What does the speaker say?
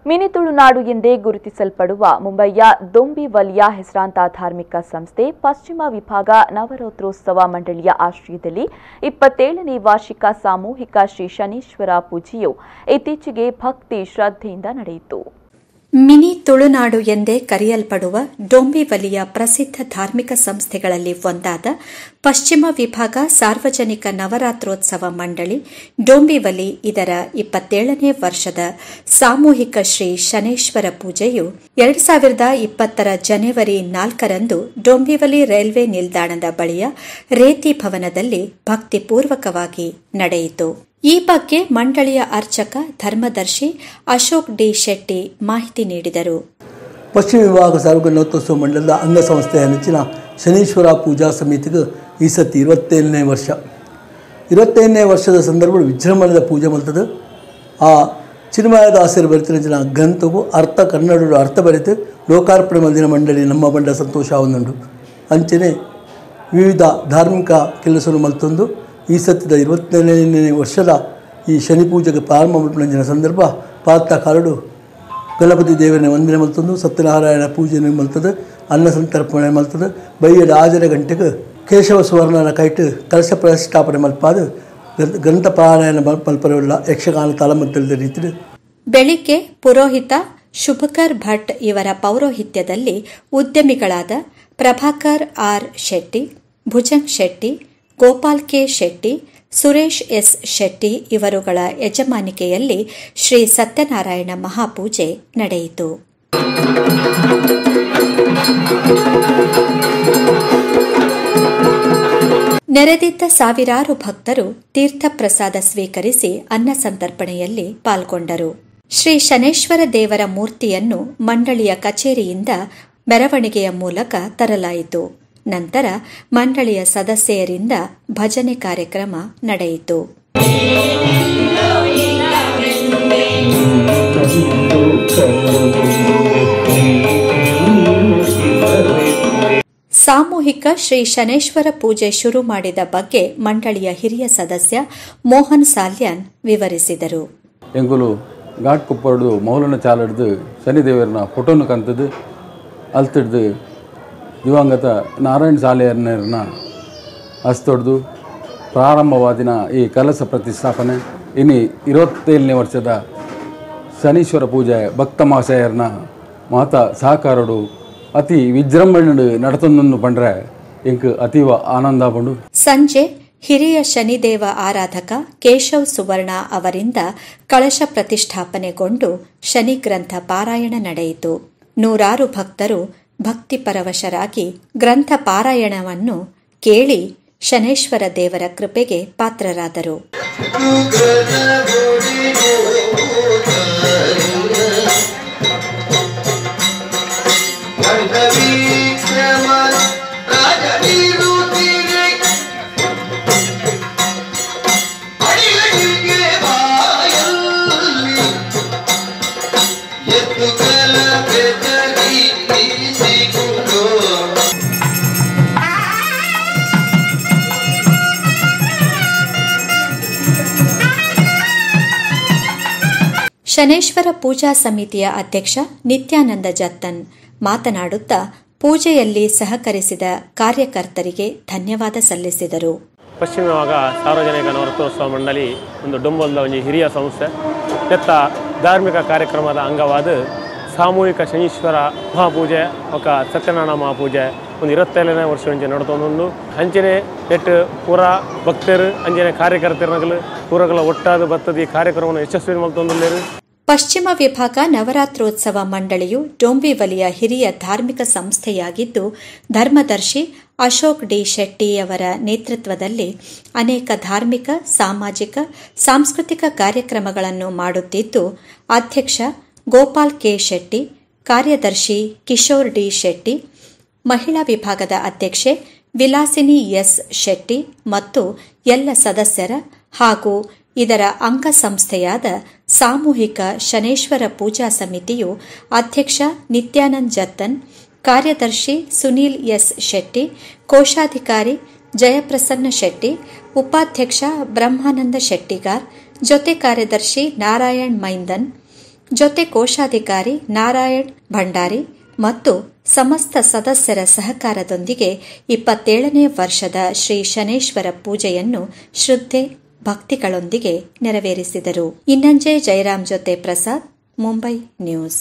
Mini Tulunadu ಎಂದೇ ಗುರುತಿಸಲ್ಪಡುವ ಮುಂಬೈಯ ದೊಂಬಿವಲಿಯ ಹೆಸರಾಂತ ಧಾರ್ಮಿಕ ಸಂಸ್ಥೆ ಪಶ್ಚಿಮ ವಿಭಾಗ ನವರಾತ್ರೋತ್ಸವ ಮಂಡಳಿಯ ಆಶ್ರಯದಲ್ಲಿ 27ನೇ ವಾರ್ಷಿಕ ಸಾಮೂಹಿಕ ಶ್ರೀ ಶನೀಶ್ವರ ಪೂಜೆಯು ಇತ್ತೀಚೆಗೆ ಭಕ್ತಿ ಶ್ರದ್ಧೆಯಿಂದ ನಡೆಯಿತು. ಮಿನಿ ತುಳುನಾಡು ಎಂದೇ ಕರೆಯಲ್ಪಡುವ ಡೊಂಬಿವಲಿಯ ಪ್ರಸಿದ್ಧ ಧಾರ್ಮಿಕ ಸಂಸ್ಥೆಗಳಲ್ಲಿ ಒಂದಾದ ಪಶ್ಚಿಮ ವಿಭಾಗ ಸಾರ್ವಜನಿಕ ನವರಾತ್ರೋತ್ಸವ ಮಂಡಳಿ ಡೊಂಬಿವಲಿ ಇದರ 27ನೇ ವರ್ಷದ ಸಾಮೂಹಿಕ ಶ್ರೀ ಶನೇಶ್ವರ ಪೂಜೆಯು 2020 ಜನವರಿ 4ರಂದು ಡೊಂಬಿವಲಿ ರೈಲ್ವೆ ನಿಲ್ದಾಣದ ಬಳಿಯ ರೇತಿ ಭವನದಲ್ಲಿ ಭಕ್ತಿಪೂರ್ವಕವಾಗಿ ನಡೆಯಿತು. ಈ ಬಗ್ಗೆ ಮಂಡಳಿಯ ಅರ್ಚಕ ಧರ್ಮದರ್ಶಿ ಅಶೋಕ್ ಡಿ ಶೆಟ್ಟಿ ಮಾಹಿತಿ ನೀಡಿದರು. ಪಶ್ಚಿಮ ವಿಭಾಗ ಸಾರ್ವಜನಿಕ ನವರಾತ್ರೋತ್ಸವ ಮಂಡಲದ ಅಂಗಸಂಸ್ಥೆಯ ನೆಚ್ಚಿನ ಶನೀಶ್ವರ ಪೂಜಾ ಸಮಿತಿಗೆ ಈ ಸತಿ 27ನೇ ವರ್ಷ. 27ನೇ ವರ್ಷದ ಸಂದರ್ಭದಲ್ಲಿ ವಿಜೃಂಭಣೆಯ ಪೂಜೆ ಮಾಡ್ತದೆ. ಆ ಚಿನ್ಮಯದಾಸರು ಬರೆತಿನ ಗ್ರಂಥವು ಅರ್ಥ ಕನ್ನಡ ಅರ್ಥ ಬರೆತು ಲೋಕಾರ್ಪಣೆ ಮಂದಿನ ಮಂಡಳಿ ನಮ್ಮ ಬಂಡ ಸಂತೋಷ ಒಂದುಂಡು. ಅಂಚನೆ ವಿವಿಧ ಧಾರ್ಮಿಕ ಕೆಲಸವನ್ನು ಮಲ್ತೊಂದು ಈ ಸತ್ಯದ 27ನೇ ವರ್ಷದ ಈ ಶನಿ ಪೂಜೆಗೆ ಪ್ರಾರಂಭ ಮಲ್ಪುನ ಸಂದರ್ಭ ಪಾತ ಕಾಲಡು ಗಣಪತಿ ದೇವರನ್ನ ವಂದನೆ ಮಲ್ತೊಂದು ಸತ್ಯನಾರಾಯಣ ಪೂಜೆಯನ್ನು ಮಲ್ತದೆ, ಅನ್ನ ಸಂತರ್ಪಣೆ ಮಲ್ತದೆ. ಬೈಯದ 6 ಗಂಟೆಗೆ ಕೇಶವ ಸುವರ್ಣನ ಕೈಟು ಕಲಶ ಪ್ರತಿಷ್ಠಾಪನೆ ಮಲ್ಪಾದು ಗ್ರಂಥ ಪಾರಾಯಣ ಮಲ್ಪರವಿಲ್ಲ ಯಕ್ಷಗಾನ ತಾಳಮದ್ದಲದ ರೀತಿ. ಬೆಳಿಗ್ಗೆ ಪುರೋಹಿತ ಶುಭಕರ್ ಭಟ್ ಇವರ ಪೌರೋಹಿತ್ಯದಲ್ಲಿ ಉದ್ಯಮಿಗಳಾದ Prabhakar R Shetty, Bhujang Shetty, Gopal K Shetty, Suresh S Shetty ಇವರುಗಳ ಯಜಮಾನಿಕೆಯಲ್ಲಿ Shri Satyanarayana ಮಹಾಪೂಜೆ ನಡೆಯಿತು. ನೆರೆದಿದ್ದ ಸಾವಿರಾರು ಭಕ್ತರು ತೀರ್ಥಪ್ರಸಾದ ಸ್ವೀಕರಿಸಿ ಅನ್ನ ಸಂತರ್ಪಣೆಯಲ್ಲಿ ಪಾಲ್ಗೊಂಡರು. ಶ್ರೀ ಶನೇಶ್ವರ ದೇವರ ಮೂರ್ತಿಯನ್ನು ಮಂಡಳಿಯ ಕಚೇರಿಯಿಂದ ಮೆರವಣಿಗೆಯ ಮೂಲಕ ತರಲಾಯಿತು. ನಂತರ ಮಂಡಳಿಯ ಸದಸ್ಯರಿಂದ ಭಜನೆ ಕಾರ್ಯಕ್ರಮ ನಡೆಯಿತು. ಸಾಮೂಹಿಕ ಶ್ರೀ ಶನೇಶ್ವರ ಪೂಜೆ ಶುರು ಮಾಡಿದ ಬಗ್ಗೆ ಮಂಡಳಿಯ ಹಿರಿಯ ಸದಸ್ಯ ಮೋಹನ್ ಸಾಲ್ಯಾನ್ ವಿವರಿಸಿದರು. ಎಂಗುಲು ಘಾಟ್ ಕುಪ್ಪರಡು ಮೌಲನ ಚಾಲಡ್ದು ಶನಿದೇವರನ್ನ ಫೋಟೋನು ಕಂತದ್ದು ಅಲ್ತಿಡ್ದು ದಿವಂಗತ ನಾರಾಯಣ ಸಾಲೆಯರ್ನ ಹಸ್ತೊಡೆದು ಪ್ರಾರಂಭವಾದಿನ ಈ ಕಲಸ ಪ್ರತಿಷ್ಠಾಪನೆ ಇನ್ನು 27ನೇ ವರ್ಷದ ಶನೀಶ್ವರ ಪೂಜೆ ಭಕ್ತ ಮಹಾಶಯರ್ನ ಮಾತಾ ಸಹಕಾರಡು ಅತಿ ವಿಜೃಂಭಣೆ ನಡತೊಂದನ್ನು ಪಂಡ್ರೆ ಇಂಕ್ ಅತೀವ ಆನಂದ ಪಂಡು. ಸಂಜೆ ಹಿರಿಯ ಶನಿದೇವ ಆರಾಧಕ ಕೇಶವ್ ಸುವರ್ಣ ಅವರಿಂದ ಕಳಶ ಪ್ರತಿಷ್ಠಾಪನೆಗೊಂಡು ಶನಿಗ್ರಂಥ ಪಾರಾಯಣ ನಡೆಯಿತು. ನೂರಾರು ಭಕ್ತರು ಭಕ್ತಿಪರವಶರಾಗಿ ಗ್ರಂಥ ಪಾರಾಯಣವನ್ನು ಕೇಳಿ ಶನೇಶ್ವರ ದೇವರ ಕೃಪೆಗೆ ಪಾತ್ರರಾದರು. ಶನೇಶ್ವರ ಪೂಜಾ ಸಮಿತಿಯ ಅಧ್ಯಕ್ಷ ನಿತ್ಯಾನಂದ ಜತ್ತನ್ ಮಾತನಾಡುತ್ತಾ ಪೂಜೆಯಲ್ಲಿ ಸಹಕರಿಸಿದ ಕಾರ್ಯಕರ್ತರಿಗೆ ಧನ್ಯವಾದ ಸಲ್ಲಿಸಿದರು. ಪಶ್ಚಿಮ ವಿಭಾಗ ಸಾರ್ವಜನಿಕ ನವರಾತ್ರೋತ್ಸವ ಮಂಡಳಿ ಒಂದು ಡೊಂಬಲ್ದ ಒಂದು ಹಿರಿಯ ಸಂಸ್ಥೆ. ಎತ್ತ ಧಾರ್ಮಿಕ ಕಾರ್ಯಕ್ರಮದ ಅಂಗವಾದ ಸಾಮೂಹಿಕ ಶನೀಶ್ವರ ಮಹಾಪೂಜೆ ఒక ಸತ್ಯನಾರಾಯಣ ಮಹಾಪೂಜೆ ಒಂದು 27ನೇ ವರ್ಷ ನಡತೊಂದು. ಅಂಚನೆ ನೆಟ್ಟು ಪೂರಾ ಭಕ್ತರು ಅಂಚನೆ ಕಾರ್ಯಕರ್ತರು ಪೂರಗಳ ಒಟ್ಟಾದ ಬತ್ತದ ಈ ಕಾರ್ಯಕ್ರಮವನ್ನು ಯಶಸ್ವಿ ಮಲ್ತೊಂದುಲ್ಲೇರು. ಪಶ್ಚಿಮ ವಿಭಾಗ ನವರಾತ್ರೋತ್ಸವ ಮಂಡಳಿಯು ಡೊಂಬಿವಲಿಯ ಹಿರಿಯ ಧಾರ್ಮಿಕ ಸಂಸ್ಥೆಯಾಗಿದ್ದು, ಧರ್ಮದರ್ಶಿ ಅಶೋಕ್ ಡಿ ಶೆಟ್ಟಿಯವರ ನೇತೃತ್ವದಲ್ಲಿ ಅನೇಕ ಧಾರ್ಮಿಕ, ಸಾಮಾಜಿಕ, ಸಾಂಸ್ಕೃತಿಕ ಕಾರ್ಯಕ್ರಮಗಳನ್ನು ಮಾಡುತ್ತಿದ್ದು, ಅಧ್ಯಕ್ಷ ಗೋಪಾಲ್ ಕೆ ಶೆಟ್ಟಿ, ಕಾರ್ಯದರ್ಶಿ ಕಿಶೋರ್ ಡಿ ಶೆಟ್ಟಿ, ಮಹಿಳಾ ವಿಭಾಗದ ಅಧ್ಯಕ್ಷೆ ವಿಲಾಸಿನಿ ಎಸ್ ಶೆಟ್ಟಿ ಮತ್ತು ಎಲ್ಲ ಸದಸ್ಯರ ಹಾಗೂ ಇದರ ಅಂಗಸಂಸ್ಥೆಯಾದ ಸಾಮೂಹಿಕ ಶನೇಶ್ವರ ಪೂಜಾ ಸಮಿತಿಯು ಅಧ್ಯಕ್ಷ ನಿತ್ಯಾನಂದ್ ಜತ್ತನ್, ಕಾರ್ಯದರ್ಶಿ ಸುನೀಲ್ ಎಸ್ ಶೆಟ್ಟಿ, ಕೋಶಾಧಿಕಾರಿ ಜಯಪ್ರಸನ್ನ ಶೆಟ್ಟಿ, ಉಪಾಧ್ಯಕ್ಷ ಬ್ರಹ್ಮಾನಂದ ಶೆಟ್ಟಿಗಾರ್, ಜೊತೆ ಕಾರ್ಯದರ್ಶಿ ನಾರಾಯಣ್ ಮೈಂದನ್, ಜೊತೆ ಕೋಶಾಧಿಕಾರಿ ನಾರಾಯಣ್ ಭಂಡಾರಿ ಮತ್ತು ಸಮಸ್ತ ಸದಸ್ಯರ ಸಹಕಾರದೊಂದಿಗೆ 27ನೇ ವರ್ಷದ ಶ್ರೀ ಶನೇಶ್ವರ ಪೂಜೆಯನ್ನು ಶ್ರದ್ಧೆ ಭಕ್ತಿಗಳೊಂದಿಗೆ ನೆರವೇರಿಸಿದರು. ಇನ್ನಂಜೆ ಜಯರಾಮ್ ಜೊತೆ ಪ್ರಸಾದ್, ಮುಂಬೈ ನ್ಯೂಸ್.